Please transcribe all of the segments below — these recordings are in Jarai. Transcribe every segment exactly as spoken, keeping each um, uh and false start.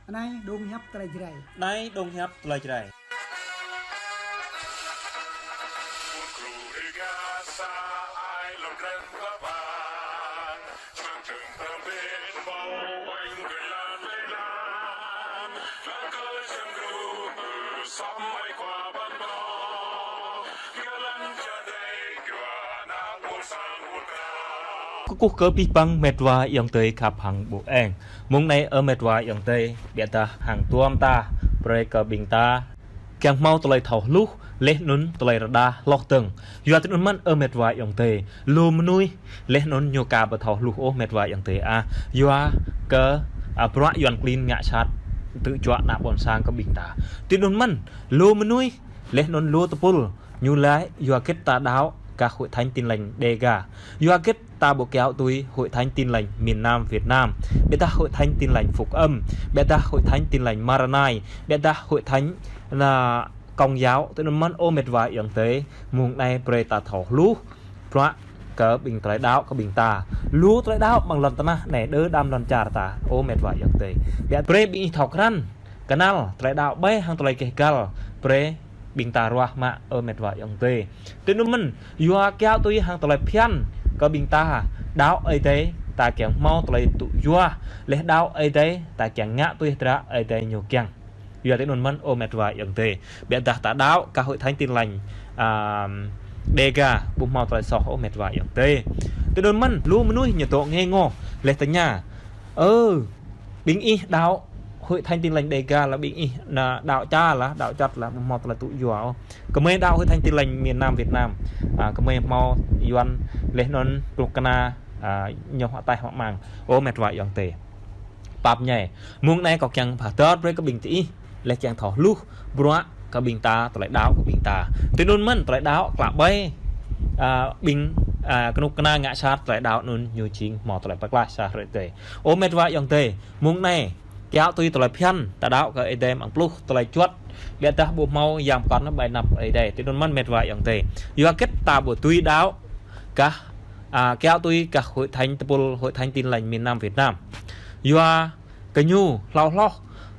Anai dong hiăp tơlơi Jrai. Anai dong hiăp tơlơi Jrai. Kơkuh kơ abih bang met wa ayŏng adơi khăp hăng ƀu eng. Mông anai ơ met wa ayŏng adơi, biă dah hăng tuăm ta, brơi kơ ƀing ta kiăng hmâo tơlơi thâo hluh, laih anŭn tơlơi rơđah hloh dơ̆ng. Yua tui anŭn mơ̆n ơ met wa ayŏng adơi, lu mơnuih, laih anŭn ñu aka ƀu thâo hluh ôh met wa ayŏng adơi ah. Yua kơ, a, bruă Yuan klin ngă sat, tŭ juă ană ƀôn sang kơ ƀing ta. Tui anŭn mơ̆n, lu mơnuih, laih anŭn lu tơpul, ñu laĭ yua hơget ta đaŏ gah Hội Thánh Tin Lành Đêga. Yua hơget ta ƀu kiaŏ tui Hội Thánh Tin Lành miền Nam Việt Nam. Biă dah Hội Thánh Tin Lành Phúc Âm. Biă dah Hội Thánh Tin Lành Maranai. Biă dah Hội Thánh, a, Công giáo. Tui anŭn mơ̆n ơ met wa ayŏng adơi. Mông anai brơi ta thâo hluh. Bruă kơ ƀing tơlơi đaŏ kơ ƀing ta. Lu tơlơi đaŏ amăng lŏn tơnah anai đơ đam lŏn čar ta. Ơ met wa ayŏng adơi. Biă brơi ƀing ih thâo krăn. Kơnăl, tơlơi đaŏ ƀai hăng tơlơi keh găl, brơi ƀing ta ruah mă ơ met wa ayŏng adơi. Tui anŭn mơ̆n, yua kiaŏ tui hăng tơlơi phiăn kơ ƀing ta, đaŏ Ơi Adai, ta kiăng hmâo tơlơi tŭ juă, laih đaŏ Ơi Adai, ta kiăng ngă tui hơdră Ơi Adai ñu kiăng. Yua tui anŭn mơ̆n ơ met wa ayŏng adơi. Biă dah ta đaŏ gah Hội Thánh Tin Lành, a, Đêga, ƀu hmâo tơlơi soh ôh met wa ayŏng adơi. Tui anŭn mơ̆n, lu mơnuih ñu dŏ ngây ngô, laih tơña. Ơ, ƀing ih đaŏ Hội Thánh Tin Lành Đêga lah ƀing ih anai đaŏ ča lah, đaŏ čăt lah, ƀu hmâo tơlơi tŭ juă ôh. Gơmơi đaŏ Hội Thánh Tin Lành miền Nam Việt Nam. A, gơmơi hmâo Yuan laih anŭn kơnuk kơna, a, ñu hơtai hơmang. Ơ met wa ayŏng adơi. Pap ñai. Mông anai kâo kiăng pơhơdơr brơi kơ ƀing ih. Laih kiăng thâo hluh. Bruă kơ ƀing ta, tơlơi đaŏ kơ ƀing ta. Tui anŭn mơ̆n, tơlơi đaŏ klă ƀai. A, ƀing, a, kơnuk kơna ngă sat, tơlơi đaŏ anŭn ñu jing hmâo tơlơi pơklaih sa hrơi tơi. Ơ met wa ayŏng adơi. Mông anai, kiaŏ tui tơlơi phiăn, ta đaŏ kơ Ơi Adai amăng pluh tơlơi juăt, biă dah ƀu hmâo yang pơkŏn ƀơi anăp Ơi Adai, tui anŭn mơ̆n met wa ayŏng adơi. Yua hơget ta ƀu tui đaŏ gah, a, kiaŏ tui gah Hội Thánh tơpul, Hội Thánh Tin Lành miền Nam Việt Nam. Yua kơ ñu hlâo hloh,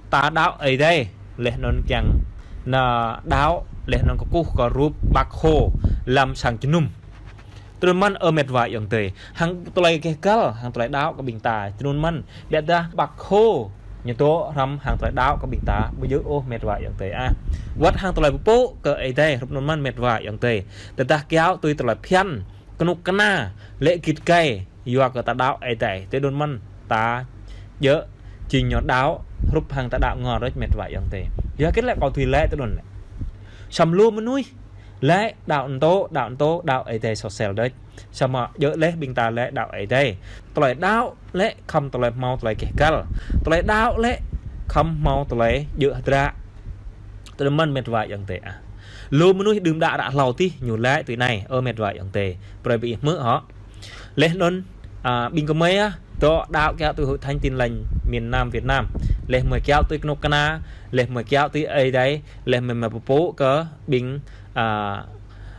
ta đaŏ Ơi Adai, laih anŭn kiăng, na đaŏ, laih anŭn kơkuh kơ rup Bác Hồ, lăm sang jơnum. Tui anŭn mơ̆n ơ met wa ayŏng adơi. Hăng tơlơi keh găl, hăng tơlơi đaŏ kơ ƀing ta. Tui anŭn mơ̆n, biă dah Bác Hồ, ñu dŏ hrŏm hăng tơlơi đaŏ kơ ƀing ta. Ƀu djơ̆ ôh met wa ayŏng adơi ah. Wơ̆t hăng tơlơi pơpŭ kơ Ơi Adai, hrup anŭn mơ̆n met wa ayŏng adơi. Tơdah kiaŏ tui tơlơi phiăn, kơnuk kơna, lĕ git gai, yua kơ ta đaŏ Ơi Adai. Tui anŭn mơ̆n, ta djơ̆, jing ñu đaŏ, hrup hăng ta đaŏ ngor đôč met wa ayŏng adơi. Yua hơget lĕ kâo tui lĕ tui anŭn lĕ. Samơ̆ lu mơnuih, lĕ đaŏ anŭn tŏ, đaŏ anŭn tŏ, đaŏ Ơi Adai soh sel đôč. Samơ̆ djơ̆ laih ƀing ta lĕ đaŏ Ơi Adai. Tơlơi đaŏ lĕ khŏm tơlơi hmâo tơlơi keh găl. Tơlơi đaŏ lĕ khŏm hmâo tơlơi djơ̆ hơdră. Tui anŭn mơ̆n met wa ayŏng adơi ah. Lu mơnuih đưm đă ră hlâo adih ñu lĕ tui anai, ơ met wa ayŏng adơi. Brơi ƀing ih hmư̆ hŏ. Laih anŭn, a, ƀing gơmơi ah, dŏ đaŏ kiaŏ tui Hội Thánh Tin Lành miền Nam Việt Nam. Laih gơmơi kiaŏ tui kơnuk kơna, laih gơmơi kiaŏ tui Ơi Adai, laih gơmơi pơpŭ kơ ƀing, a,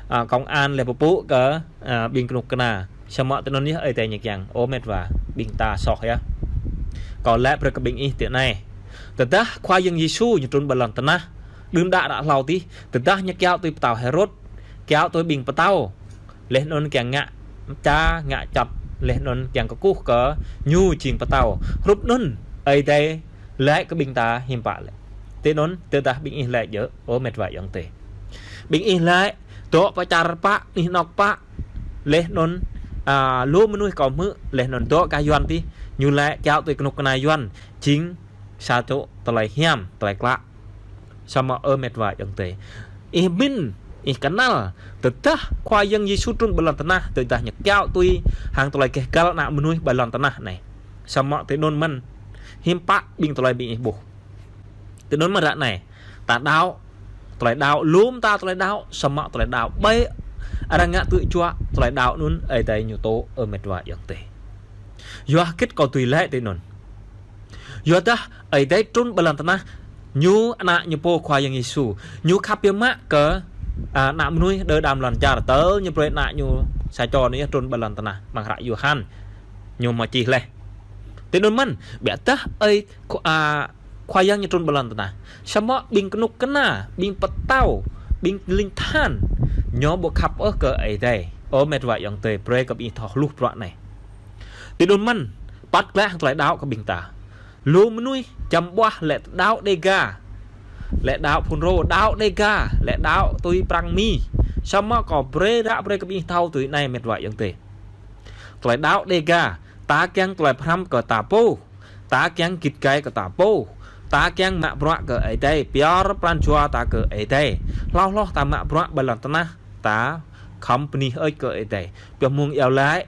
a, công an, laih pơpŭ kơ, a, ƀing kơnuk kơna. Samơ̆ tui anŭn yơh Ơi Adai ñu kiăng, ơ met wa, ƀing ta soh yơh. Kâo lĕ brơi kơ ƀing ih tui anai. Tơdah Khua Yang Yêsu ñu trŭn ƀơi lŏn tơnah, đưm đă ră hlâo adih, tơdah ñu kiaŏ tui pơtao Hêrôd, kiaŏ tui ƀing pơtao, laih anŭn kiăng ngă ča, ngă čăt, laih anŭn kiăng kơkuh kơ ñu jing pơtao. Hrup anŭn, Ơi Adai lĕ kơ ƀing ta hiư̆m pă lĕ. Tui anŭn, tơdah ƀing ih lĕ djơ̆, ơ met wa ayŏng adơi. Ƀing ih lĕ, dŏ pơ čar pă, anih anŏ pă, laih anŭn, a, lu mơnuih kâo hmư̆, laih anŭn dŏ gah Yuan adih, ñu lĕ kiaŏ tui kơnuk kơna Yuan, jing sa čô tơlơi hiam, tơlơi klă. Samơ̆ ơ met wa ayŏng adơi. Ih pơmĭn, ih kơnăl, tơdah Khua Yang Yêsu trŭn ƀơi lŏn tơnah, tơdah ñu kiaŏ tui, hăng tơlơi keh găl ană mơnuih ƀơi lŏn tơnah anai. Samơ̆ tui anŭn mơ̆n, hiư̆m pă ƀing tơlơi ƀing ih ƀuh. Tui anŭn mơ̆n ră anai, ta đaŏ, tơlơi đaŏ, lŏm ta tơlơi đaŏ, samơ̆ tơlơi đaŏ ƀai, arăng ngă tŭ juă, tơlơi đaŏ anŭn, Ơi Adai ñu tŏ, ơ met wa ayŏng adơi. Yua hơget kâo tui lĕ tui anŭn. Yua dah Ơi Adai trŭn ƀơi lŏn tơnah, ñu ană ñu pô Khua Yang Yêsu, ñu khăp biă mă kơ, a, ană mơnuih đơ đam lŏn čar tơl ñu brơi ană ñu sa čô anai trŭn ƀơi lŏn tơnah, amăng hră Yôhan. Ñu mă čih laih. Tui anŭn mơ̆n, biă dah Ơi Khua, a, Khua Yang ñu trŭn ƀơi lŏn tơnah. Samơ̆ ƀing kơnuk kơna, ƀing pơtao, ƀing ling tơhan, ñu ƀu khăp ôh kơ Ơi Adai. Ơ met wa ayŏng adơi, brơi kơ ƀing ih thâo hluh bruă anai. Tui anŭn mơ̆n, păt glaĭ hăng tơlơi đaŏ kơ ƀing ta. Lu mơnuih čăm ƀuah lĕ đaŏ Đêga, lĕ đaŏ Phun Rô, đaŏ Đêga, lĕ đaŏ tui Prăng Mi. Samơ̆ kâo brơi ră brơi kơ ƀing ih thâo tui anai met wa ayŏng adơi. Tơlơi đaŏ Đêga, ta kiăng tơlơi pơhrăm kơ ta pô, ta kiăng git gai kơ ta pô, ta kiăng mă bruă kơ Ơi Adai, pioh pran jua ta kơ Ơi Adai. Hloh hloh ta mă bruă ƀơi lŏn tơnah, ta khŏm bơni hơơč kơ Ơi Adai. Pioh mơ̆ng iâu laĭ,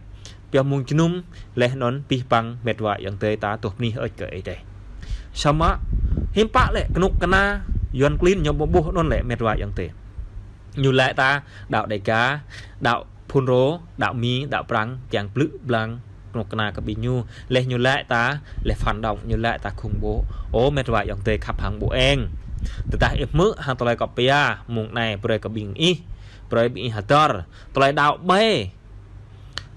pioh mơ̆ng jơnum, laih anŭn abih bang met wa ayŏng adơi ta tuh bơni hơơč kơ Ơi Adai. Samơ̆ hiư̆m pă lĕ kơnuk kơna Yuan klin ñu ƀu ƀuh anŭn lĕ met wa ayŏng adơi. Ñu laĭ ta đaŏ Đêga, đaŏ Phun Rô, đaŏ Mi, đaŏ Prăng, kiăng blư̆ blang kơnuk kơna kơ ƀing ñu. Laih ñu laĭ ta, laih phản động, ñu laĭ ta khủng bố. Ơ met wa ayŏng adơi khăp hăng ƀu eng. Tơdah ih hmư̆ hăng tơlơi kâo pia mơ̆ng anai brơi kơ ƀing ih, brơi ƀing ih hơdơr. Tơlơi đaŏ ƀai,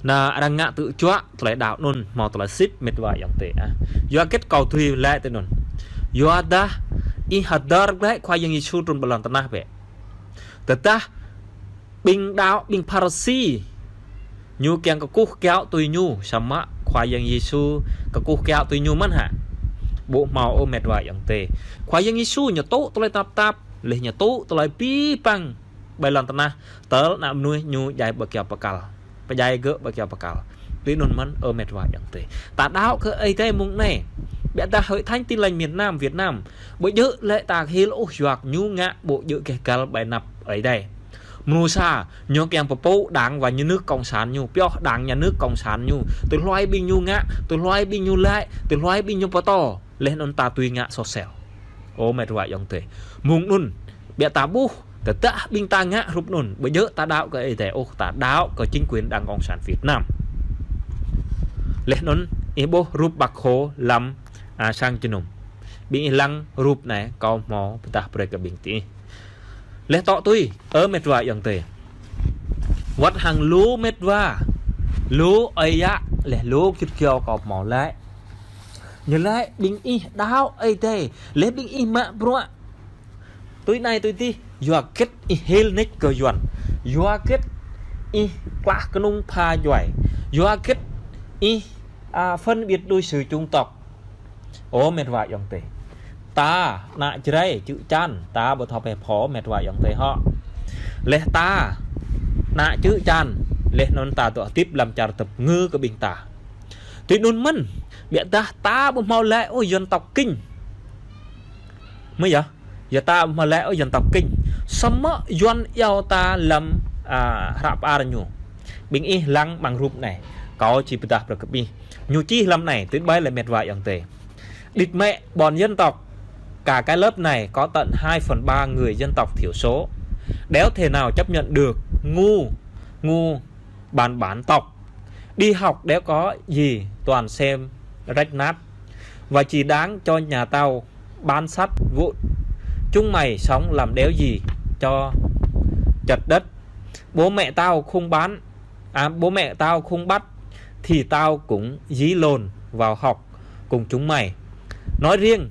na arăng ngă tơjuă, tơlơi đaŏ anŭn hmâo tơlơi sĭt met wa ayŏng adơi ah. Yua hơget kâo tui laĭ tui anŭn? Yua dah ih hơdơr glaĭ Khua Yang Yêsu trŭn ƀơi lŏn tơnah bĕ. Tơdah ƀing đaŏ, ƀing Pharisi, ñu kiăng kơkuh kiaŏ tui ñu, samơ̆ Khua Yang Yêsu kơkuh kiaŏ tui ñu mơ̆n hă? Ƀu hmâo ôh met wa ayŏng adơi. Khua Yang Yêsu ñu tŭ tơlơi tơnap tap, laih ñu tŭ tơlơi abih bang ƀơi lŏn tơnah, tơl ană mơnuih ñu djai ƀơi kơyâo bơkal. Pơdjai gơ̆ ƀơi kơyâo bơkal. Tui anŭn mơ̆n ơ met wa ayŏng adơi. Ta đaŏ kơ Ơi Adai mơ̆ng anai. Biă dah Hội Thánh Tin Lành miền Nam Việt Nam. Ƀu djơ̆ lĕ ta hil ôh yua kơ ñu ngă ƀu djơ̆ geh găl ƀơi anăp Ơi Adai. Mơnuih sa, ñu kiăng pơpŭ Đảng và Nhà nước Cộng sản ñu, pioh Đảng Nhà nước Cộng sản ñu. Tui hluai ƀing ñu ngă, tui hluai ƀing ñu laĭ, tui hluai ƀing ñu pơtô. Laih anŭn ta tui ngă soh sel. Ơ met wa ayŏng adơi. Mơ̆ng anŭn, biă ta ƀuh, tơdah ƀing ta ngă hrup anŭn, ƀu djơ̆ ta đaŏ kơ Ơi Adai ôh, ta đaŏ kơ chính quyền Đảng Cộng sản Việt Nam. Laih anŭn, ih ƀuh rup Bác Hồ lăm, a, sang jơnum. Ƀing ih lăng rup anai, kâo hmâo pơdah brơi kơ ƀing ih. Laih tŏ tui, ơ met wa ayŏng adơi. Wơ̆t hăng lu met wa, lu ơi yă, laih lu git gơyâo kâo hmâo laĭ. Ñu laĭ ƀing ih đaŏ Ơi Adai, laih ƀing ih mă bruă tui anai tui adih, yua hơget ih hil nik kơ Yuan, yua hơget ih klah kơnung pha djuai, yua hơget ih, a, phân biệt đối xử chủng tộc. Ơ met wa ayŏng adơi. Ta, ană Jrai, čư̆ čan, ta ƀu thâo pĕ phô met wa ayŏng adơi hŏ. Laih ta, ană čư̆ čan, laih anŭn ta dŏ hơdip lăm čar tơpơngư kơ ƀing ta. Tui anŭn mơ̆n, biă dah ta ƀu hmâo laĭ ôh dân tộc Kinh. Mơ̆ yơh, yua ta ƀu hmâo laĭ ôh dân tộc Kinh. Samơ̆ Yuan iâu ta lăm, a, hră pơar ñu. Ƀing ih lăng amăng rup anai. Kâo či pơdah brơi kơ ƀing ih. Ñu čih lăm anai, tui ƀai lĕ met wa ayŏng adơi. Đít mẹ, bọn dân tộc, cả cái lớp này có tận hai phần ba người dân tộc thiểu số. Đéo thể nào chấp nhận được ngu, ngu bản bản tộc. Đi học đéo có gì, toàn xem rách nát. Và chỉ đáng cho nhà tao bán sắt vụn. Chúng mày sống làm đéo gì cho chật đất. Bố mẹ tao không bán, à, bố mẹ tao không bắt thì tao cũng dí lồn vào học cùng chúng mày. Nói riêng,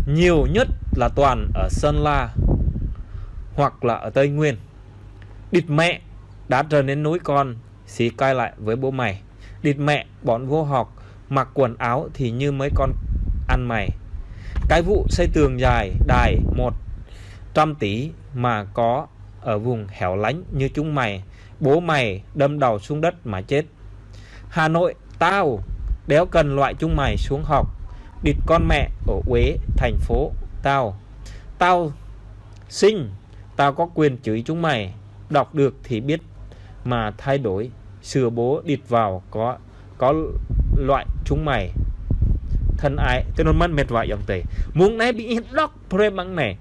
nhiều nhất là toàn ở Sơn La hoặc là ở Tây Nguyên. Đít mẹ, đã trở nên núi con, xì cai lại với bố mày. Đít mẹ, bọn vô học, mặc quần áo thì như mấy con ăn mày. Cái vụ xây tường dài đài một trăm tỷ mà có ở vùng hẻo lánh như chúng mày, bố mày đâm đầu xuống đất mà chết. Hà Nội, tao đéo cần loại chúng mày xuống học. Đít con mẹ ở Huế, thành phố tao. Tao sinh, tao có quyền chửi chúng mày. Đọc được thì biết mà thay đổi, sửa bố đít vào có, có loại chúng mày. Thân ái, tui anŭn mơ̆n met wa ayŏng adơi. Mơ̆ng anai ƀing ih đŏk brơi mơ̆ng anai.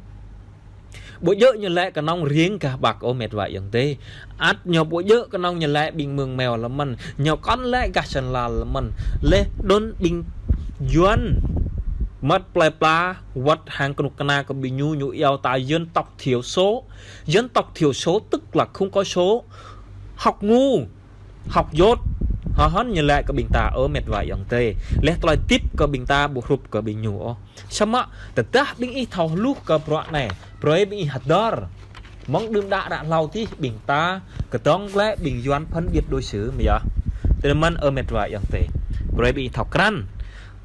Ƀu djơ̆ ñu laĭ kơnơ̆ng riêng gah Bắc ôh met wa ayŏng adơi. Ăt ñu ƀu djơ̆ kơnơ̆ng ñu laĭ ƀing mơ̆ng Meo lơ mơ̆n. Ñu kŏn laĭ gah Sơn La lơ mơ̆n. Laih anŭn ƀing Yuan mơ̆t plơi pla wơ̆t hăng kơnuk kơna kơ ƀing ñu, ñu iâu ta dân tộc thiểu số. Dân tộc thiểu số tức là không có số. Học ngu, học dốt, Hơhăn ñu laĭ kơ ƀing ta, ơ met wa ayŏng adơi. Laih tơlơi tip kơ ƀing ta ƀu hrup kơ ƀing ñu ôh. Samơ̆ tơdah ƀing ih thâo hluh kơ bruă anai, brơi ƀing ih hơdơr. Mơ̆ng đưm đă ră hlâo adih ƀing ta kơdŏng glaĭ ƀing Yuan phân biệt đối xử mơ̆ yơh. Tui anŭn mơ̆n ơ met wa ayŏng adơi. Brơi ƀing ih thâo krăn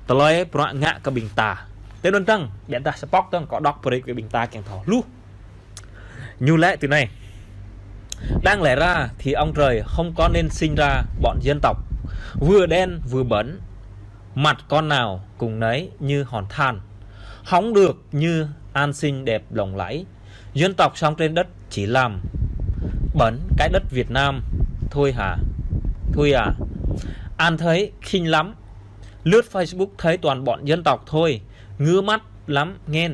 tơlơi bruă ngă kơ ƀing ta. Tui anŭn dơ̆ng, ƀiădah sa pŏk dơ̆ng kâo đŏk brơi kơ ƀing ta kiăng thâo hluh. Ñu laĭ tui anai. Đáng lẽ ra thì ông trời không có nên sinh ra bọn dân tộc. Vừa đen vừa bẩn, mặt con nào cũng nấy như hòn than. Không được như An xinh đẹp lộng lẫy. Dân tộc sống trên đất chỉ làm bẩn cái đất Việt Nam thôi hả? Thôi à? An thấy khinh lắm. Lướt Facebook thấy toàn bọn dân tộc thôi. Ngứa mắt lắm nghe.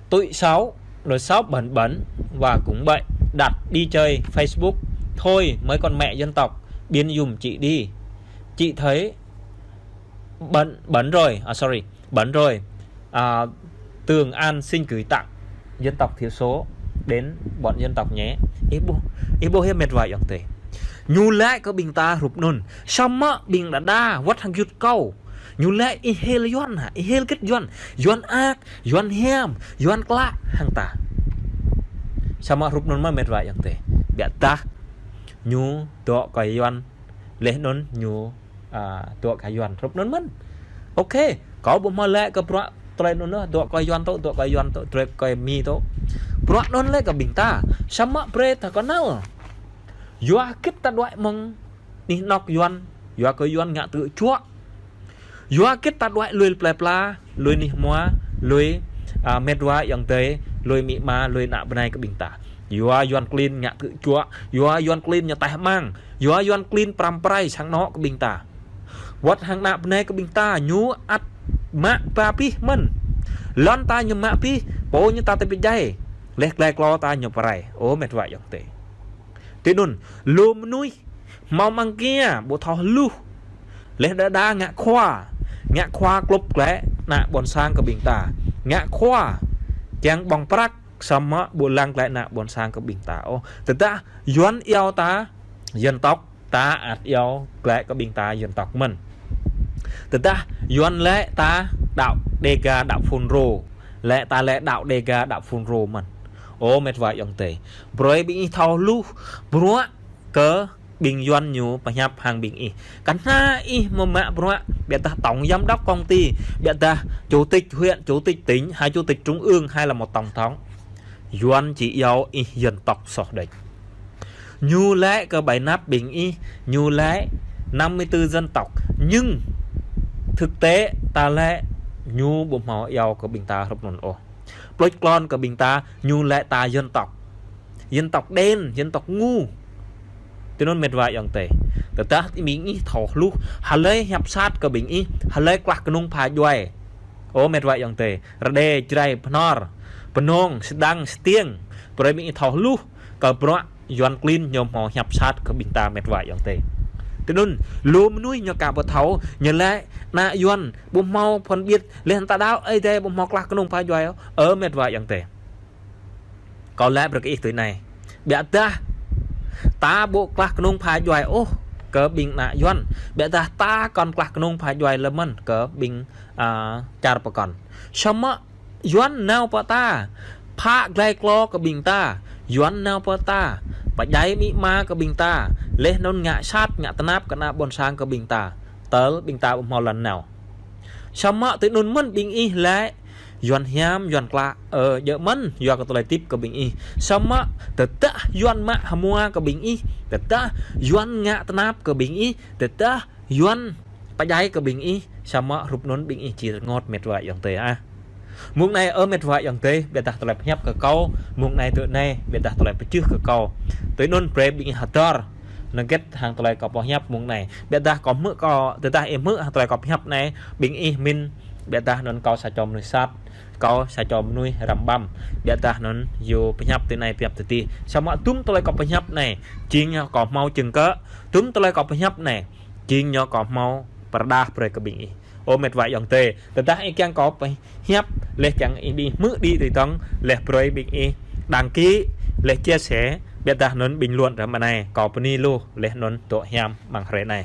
Tụi xấu, rồi xấu bẩn bẩn và cũng bậy, đặt đi chơi Facebook. Thôi mấy con mẹ dân tộc, biến giùm chị đi. Chị thấy bẩn, bẩn rồi, à sorry, bẩn rồi. À, Tường An xin gửi tặng dân tộc thiểu số đến bọn dân tộc nhé. Ih ƀuh, ih ƀuh hă met wa ayŏng adơi. Ñu laĭ kơ ƀing ta hrup anŭn. Samơ̆ ƀing đơđa wơ̆t hăng gơyut kâo. Ñu laĭ ih hil Yuan hă, ih hil gĭt Yuan. Yuan ak, Yuan hiam, Yuan klă hăng ta. Samơ̆ hrup anŭn mơ̆n met wa ayŏng adơi. Ƀiădah ñu dŏ kơ Yuan. Laih anŭn ñu, à, dŏ kơ Yuan. Hrup anŭn mơ̆n. Ôkê, kâo ƀu hmâo laĭ kơ bruă tơlơi anŭn ôh, dŏ kơ Yuan tŏ, dŏ kơ Yuan tŏ, dŏ kơ Mi tŏ. Bruă anŭn laĭ kơ ƀing ta. Samơ̆ brơi ta kơnăl. Yua hơget ta đuaĭ mơ̆ng anih anŏk Yuan, yua kơ Yuan ngă tơgŭ čuă. Yua hơget ta đuaĭ lui plơi pla, lui anih hmua, lui, à, met wa ayŏng adơi, lui amĭ ama, lui ană bơnai kơ ƀing ta. Yua Yuan klin ngă tơgŭ čuă, yua Yuan klin ñu taih amăng, yua Yuan klin pơrăm pơrai sang anŏ kơ ƀing ta. Wơ̆t hăng ană bơnai kơ ƀing ta, ñu ăt mă ba abih mơ̆n. Lŏn ta ñu mă abih, pô ñu ta tơbiă djai. Laih glai klô ta ñu pơrai. Ơ met wa ayŏng adơi. Tui anŭn, lu mơnuih hmâo amăng kia, ƀu thâo hluh. Laih đơđa ngă khua, ngă khua klŭp glaĭ ană ƀôn sang kơ ƀing ta. Ngă khua, kiăng ƀơ̆ng prăk, samơ̆ ƀu lăng glaĭ ană ƀôn sang kơ ƀing ta ôh. Tơdah Yuan iâu ta dân tộc, ta ăt iâu glaĭ kơ ƀing ta dân tộc mơ̆n. Tơdah Yuan laĭ ta đạo Đêga đạo Fulro, laĭ ta laĭ đạo Đêga đạo Fulro mơ̆n. Ơ met wa ayŏng adơi. Brơi ƀing ih thâo hluh, bruă kơ ƀing Yuan ñu pơhiăp hăng ƀing ih. Kơnă ih mơ̆ mă bruă, ƀiădah tổng giám đốc công ty, ƀiădah chủ tịch huyện, chủ tịch tỉnh, hay chủ tịch trung ương, hay là một tổng thống. Yuan či iâu ih dân tộc soh đĕč. Ñu laĭ kơ ƀơi anăp ƀing ih, ñu laĭ năm mươi tư dân tộc. Nhưng thực tế ta laĭ ñu ƀu hmâo iâu kơ ƀing ta hrup anŭn ôh. Pluč klon kơ ƀing ta, ñu laĭ ta dân tộc. Dân tộc đen, dân tộc ngu. Tui anŭn met wa ayŏng adơi. Tơdah ƀing ih thâo hluh, hlơi hiăp sat kơ ƀing ih, hlơi klah kơnung pha djuai. Ơ met wa ayŏng adơi. Rơđê, Jrai, Bơhnor, Bơnông, Sêdang, Stiêng. Brơi ƀing ih thâo hluh kơ bruă Yuan klin ñu hmâo hiăp sat kơ ƀing ta met wa ayŏng adơi. Tui anŭn, lu mơnuih ñu ka ƀu thâo, ñu laĭ ană Yuan ƀu hmâo phân biệt, laih ta đaŏ Ơi Adai ƀu hmâo klah kơnung pha djuai ôh. Ơ met wa ayŏng adơi. Kâo laĭ brơi kơ ih tui anai. Ƀiădah ta ƀu klah kơnung pha djuai ôh kơ ƀing ană Yuan. Ƀiădah ta kŏn klah kơnung pha djuai lơ̆m mơ̆n kơ ƀing, à, čar pơkŏn. Samơ̆ Yuan nao pơ ta, phă glai klô kơ ƀing ta. Yuan nao pơ ta, pơdjai amĭ ama kơ ƀing ta. Laih anŭn ngă sat, ngă tơnap kơ ană ƀôn sang kơ ƀing ta. Tơl ƀing ta ƀu hmâo lŏn nao. Samơ̆ tui anŭn mơ̆n ƀing ih laĭ Yuan hiam, Yuan klă, ơ, djơ̆ mơ̆n, yua kơ tơlơi tip kơ ƀing ih. Samơ̆ tơdah Yuan mă hmua kơ ƀing ih, tơdah Yuan ngă tơnap kơ ƀing ih, tơdah Yuan pơdjai kơ ƀing ih, samơ̆ hrup anŭn ƀing ih či rơngot met wa ayŏng adơi ah. Mông anai ơ met wa ayŏng adơi, ƀiădah tơlơi pơhiăp kơ kâo, mông anai tui anai, ƀiădah tơlơi pơčeh kơ kâo. Tui anŭn brơi ƀing ih hơdơr, hơget hăng tơlơi kâo pơhiăp mông anai. Ƀiădah kâo hmư̆ kâo, tơdah ih hmư̆ hăng tơlơi kâo pơhiăp anai, ƀing ih min, ƀiădah anŭn kâo sa čô mơnuih sat, kâo sa čô mơnuih răm ƀăm. Ƀiădah anŭn yua pơhiăp tui anai pơhiăp tui adih. Samơ̆ dŭm tơlơi kâo pơhiăp anai, jing ñu kâo hmâo jing kơ, dŭm tơlơi kâo pơhiăp anai, jing ñu kâo hmâo pơrơđah brơi kơ ƀing ih. Ơ met wa ayŏng adơi, tơdah ih kiăng kâo pơhiăp, laih kiăng ih ƀing hmư̆ đĭ tui dơ̆ng, laih brơi ƀing ih đăng ký, laih chia sẻ, ƀiădah anŭn bình luận ră mơ̆ng anai, kâo bơni lu, laih anŭn dŏ hiam amăng hrơi anai.